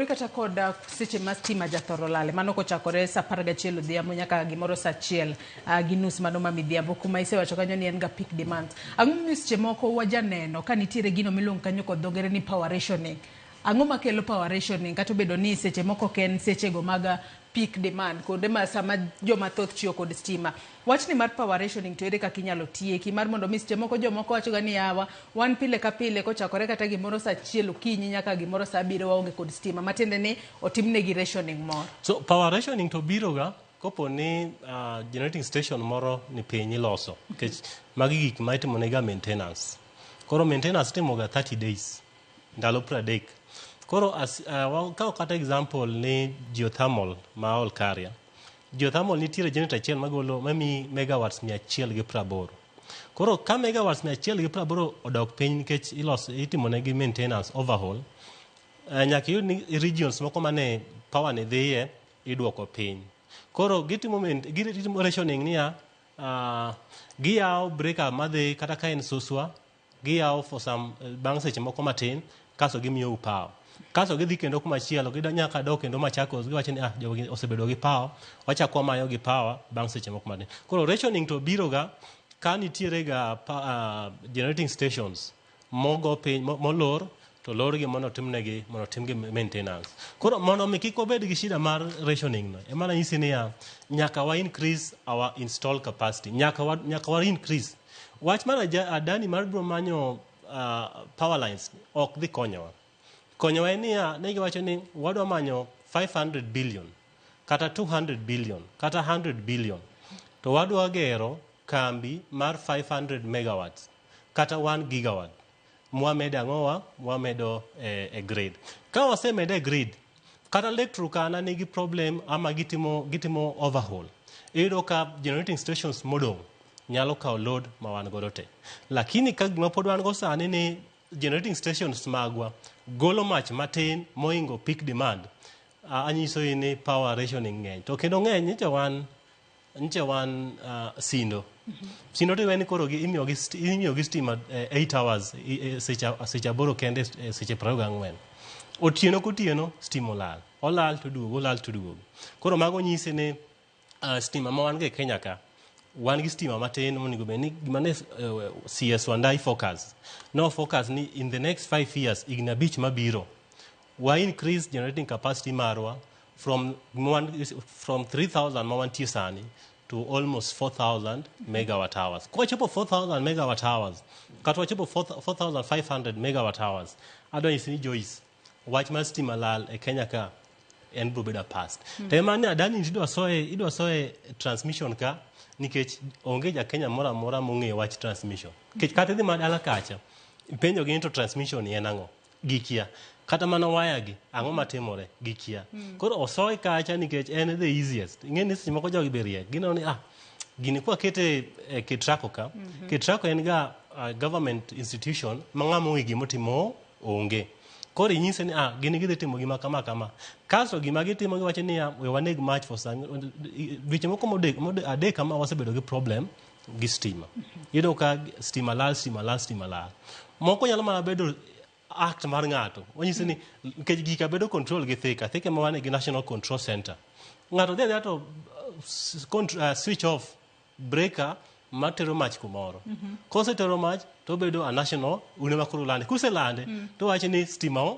Kata kod seche ma stima jathoro lale, mano kochakore saa 11 odhiambo nyaka gimoro saa 1:30 mano ma midhiambo, kuma isewacho kanyo ni en ga peak demand. Ang'o momiyo seche moko wajaneno ka nitiere gino miluongo kanyo kod dho ngere ni power rationing? Ang'o makelo power rationing kata obedo ni seche moko ok en sechego mag peak demand, kuonde ma sama joma thoth tiyo kod stima? Wachni mar power rationing to ere kaka inyalo tieki mar mondo mi seche moko jomoko wacho ga ni yawa, wan pile ka pile kochakore kata gimoro saa 1 okinyi nyaka gimoro saa 7 waonge kod stima, matiende ni otimnegi rationing moro? So power rationing to biro ga kopo ni generating station moro ni piny iloso, nikech magi gik ma itimo nega maintenance. Koro maintenance itimo ga 30 days, ndalo 30. Koro wakaw kata example ni geothermal ma Olkaria. Geothermal nitiere generator achiel magolo mamiyi megawatts 180. Koro ka megawatts 180 odok piny nikech iloso, itimo negi maintenance overhaul, nyaka iyud ni regions moko mane power ni dhiye iduoko piny. Koro gitimo rationing niya, giyawo breaker madhi kata ka en Suswa, giyawo for some bang' seche moko matin, kasto gimiyou power. Kasto gidhi kendo kumachielo, nyaka dok kendo Machakos, giwacho ni ah, jogi osebedo gi power, wachako wamayo gi power bang' seche moko matin. Koro rationing to biro ga ka nitiere ga generating stations mogo piny, molor to lorgi mondo otimnegi, mondo otimgi maintenance. Koro mondo mi kik wabed gi shida mar rationing no, ema nanyisi niya, nyaka wa increase our install capacity, nyaka wa increase. Wach mar Adani mar biro manyo power lines ok dhi konyowa. Konyowa en niya, ne giwacho ni wadwa manyo 500 billion kata 200 billion kata 100 billion to wadwa gero kambi mar 500 megawatts kata 1 gigawatt. Mwamedo ang'owa? Mwamedo e grid. Ka wasemede e grid, kata Lake Turkana nigi problem ama gitimo overhaul, iyudo ka generating stations modong' nyalo kawo load ma wan godo te. Lakini ka gima pod wan go sani ni generating stations magwa golo mach matin mohingo peak demand, anyiso ni power rationing ng'eny. To kendo ng'eny nyicha wan Sindo. Sindo to ni koro imiyo gi stima 8 hours, seche 8 kende, seche 24. Otieno kotieno stima olal. Olal to duogo, olal to duogo. Koro mago nyisi ni stima ma wan go e Kenya ka, wan gi stima matin monego bed ni gima ne CS Wandayi focus. No focus ni in the next 5 years, higni 5 mabiro, wa increase generating capacity marwa from 3000 ma wantie sani to almost 4000 megawatt hours. Kwachopo 4000 megawatt hours, kata wachopo 4500 megawatt hours, adwa nyisi ni Joyce, wach mar stima lal e Kenya ka en biro bedo a past. To ema ni Adani idwa soye transmission ka nikech onge ja Kenya moro amora mong'eyo wach transmission. Nikech kata idhi mana dala kacha, ipenjo gi ni to transmission ni en ang'o? Gikia. Kata mana waya gi, ang'o matimore? Gikia. Koro osoe kacha nikech en the easiest. Ing'e ni seche moko jogi be riek. Gineno ni ah, gini kwakete e Ketraco ka, Ketraco en ga government institution ma ng'ama ong'e gimotimo onge. Koro inyise ni ah, gini gidhi timo gima kama kama. Kasto gima gitimo, giwacho niya, we waneg mach for some dweche moko 3 kama wasebedo gi problem gi stima. Iyudo ka stima lal, stima lal, stima lal. Moko nyalo mana bedo act mar ng'ato. Onyisi ni nikech gika bedo control gi Thika, Thika ema wan gi National Control Center. Ng'ato dhi adhiya to switch off breaker matero mach kumoro. Kosetero mach to obedo a national, un ema koro ulande. Kuselande to wacho ni stima o